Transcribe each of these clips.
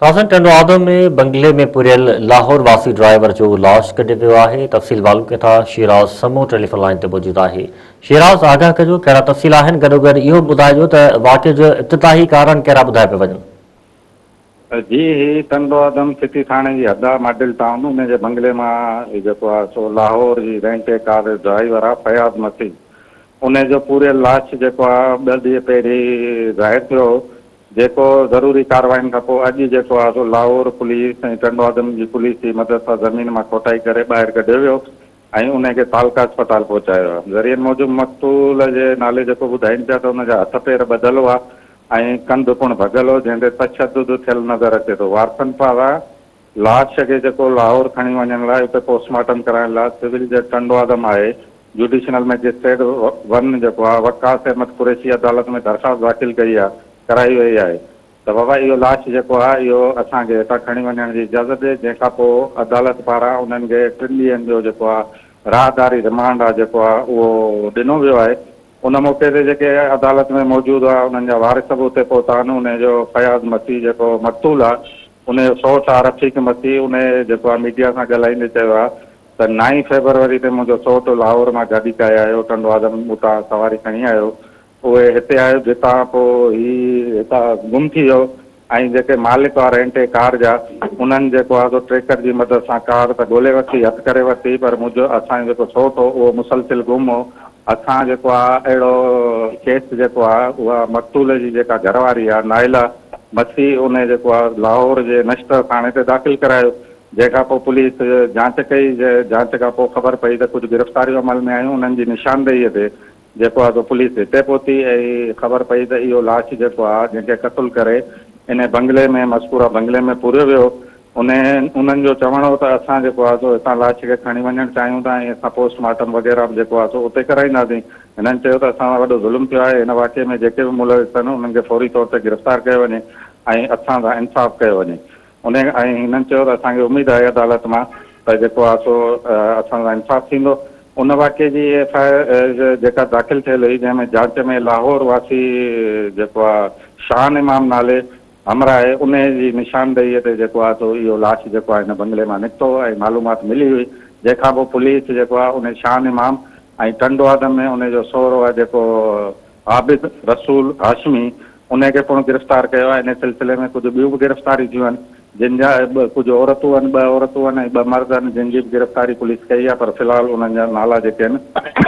ناظرين ٽنڊو آدم ۾ بنگلي ۾ پوريل لاهور واسي ڊرائيور جو لاش ڪڍيو ويو آهي، تفصيل معلوم ڪيون ٿا شيراز سمون ٽيليفون لائين تي موجود آهي. شيراز آگاهه ڪجو ڪهڙا تفصيل آهن گڏوگڏ اهو به ٻڌائجو ته واقعي جو ابتدائي ڪارڻ ڪهڙا ٻڌايا پيا وڃن. جي هي ٽنڊو آدم سٽي ٿاڻي جي حد آ ماڊل ٽائون ان جي بنگلي مان هي جيڪو آ سو لاهور جي رينٽ اي ڪار جو ڊرائيور آ فياض مسيح ان جو پوريل لاش جيڪو آ ٻه ڏينهن پهرين ظاهر ٿيو هو جيڪو ضروري ڪارروائين کان پوء اڄ جيڪو آهي سو لاهور پوليس ۽ ٽنڊوآدم جي پوليس جي مدد سان زمين مان کوٽائي ڪري ٻاهر ڪڍيو ويو ۽ انهي کي تعلقه اسپتال پهچايو ويو. ذريعن موجب مقتول جي نالي جيڪو ٻڌائين پيا ته ان جا هٿ پير ٻڌل هئا ۽ ڪنڌ پڻ ڀڳل هو جنهن تي تشدد ٿيل نظر اچي ٿو. وارثن پاران لاش کي جيڪو لاهور کڻي وڃڻ لاء اتي پوسٽ مارٽم ڪرائڻ لاء سول جج ٽنڊوآدم آهي جوڊيشنل مئجسٽريٽ ون جيڪو آهي وقاص احمد قريشي عدالت ۾ درخواست داخل ڪئي آهي ڪرائي وئي آهي ته بابا اهو لاش جيڪو آهي اهو اسان کي هتان کڻي وڃڻ جي اجازت ڏي جنهن کان پوء عدالت پاران انهن کي ٽن ڏينهن جو جيڪو آهي راهداري رمانڊ آهي جيڪو آهي اهو ڏنو ويو آهي ان موقعي تي جيڪي عدالت ۾ موجود هئا انهن جا وارث به اتي پهتا آهن انهي جو فياض مسيح جيڪو مقتول آهي انهي جو سئوٽ آهي رفيق مسيح انهي جيڪو آهي ميڊيا سان ڳالهائيندي چيو آهي ته نائين فيبروري تي منهنجو سئوٽ لاهور مان گاڏي ڪاهي آيو ٽنڊو آدم اتان سواري کڻي آيو اهي هتي آيو جتان پوء هي هتان گم ٿي ويو ۽ جيڪي مالڪ هئا رينٽ اي ڪار جا انهن جيڪو آهي سو ٽريڪر جي مدد سان ڪار ته ڳولي ورتي هٿ ڪري ورتي پر منهنجو اسان جو جيڪو سئوٽ هو اهو مسلسل گم هو اسان جيڪو آهي اهڙو ڪيس جيڪو آهي اها مقتول جي جيڪا گهر واري آهي نائله مسيح انهي جيڪو آهي لاهور جي نشتر ٿاڻي تي داخل ڪرايو جنهن کان پوء پوليس جاچ ڪئي جاچ کان پوء خبر پئي ته ڪجهه گرفتاريون عمل ۾ آيون انهن جي نشاندهي تي جيڪو آ سو پوليس هتي پهتي ۽ خبر پئي ته اهو لاش جيڪو آ جنهن کي قتل ڪري انهي بنگلي ۾ مذڪوره بنگلي ۾ پوريو ويو. انهي انهن جو چوڻ هو ته اسان جيڪو آ سو هتان لاش کي کڻي وڃڻ چاهيون ٿا ۽ اسان پوسٽ مارٽم وغيره به جيڪو آ سو اتي ڪرائينداسين. هنن چيو ته اسان سان وڏو ظلم ٿيو آهي هن واقعي ۾ جيڪي به ملوث آهن انهن کي فوري طور تي گرفتار ڪيو وڃي ۽ اسان سان انصاف ڪيو وڃي. انهيء ۽ هنن چيو ته اسان کي اميد آهي عدالت مان ته جيڪو آهي سو اسان سان انصاف ٿيندو. ان واقعي جي ايف I R جيڪا داخل ٿيل هئي جنهن ۾ جاچ ۾ لاهور واسي جيڪو آهي شان امام نالي همراهه آهي انهيء جي نشاندهيء تي جيڪو آهي سو اهو لاش جيڪو آهي هن بنگلي مان نڪتو ۽ معلومات ملي هئي جنهن کان پوء پوليس جيڪو آهي انهي شان امام ۽ ٽنڊو آدم ۾ انهي جو سهرو آهي جيڪو عابد رسول هاشمي انهي کي پڻ گرفتار ڪيو آهي، انهي سلسلي ۾ ڪجهه ٻيون به گرفتاريون ٿيون آهن، جن جا ڪجهه عورتون آهن، ٻه عورتون آهن ۽ ٻه مرد آهن، جن جي به گرفتاري پوليس ڪئي آهي پر في الحال انهن جا نالا جيڪي آهن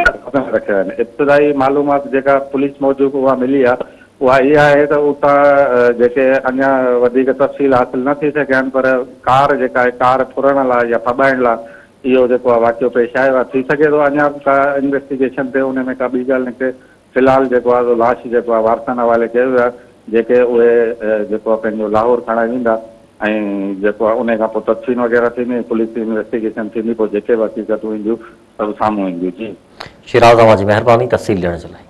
راز ۾ رکيا آهن. ابتدائي معلومات جيڪا پوليس موجب اها ملي آهي اها اها آهي ته اتان جيڪي اڃا وڌيڪ تفصيل حاصل نه ٿي سگهيا آهن پر ڪار جيڪا آهي ڪار ڦرڻ لاء يا ڦٻائڻ لاء اهو جيڪو آهي واقعو پيش آيو آهي، ٿي سگهي ٿو اڃا به ڪا انويسٽيگيشن ٿئي انهي ۾ ڪا ٻي ڳالهه نڪري. في الحال جيڪو آهي سو لاش جيڪو آهي وارثن حوالي ڪيو ويو آهي جيڪي اهي جيڪو آهي پنهنجو لاهور کڻائي ويندا ۽ جيڪو آهي انهي کان پوء تدفين وغيره ٿيندي ۽ پوليس جي انويسٽيگيشن ٿيندي پوء جيڪي به حقيقتون اينديون سڀ سامهون اينديون جي. شيراز اوهان جي مهرباني تفصيل ڏيڻ جي لاء.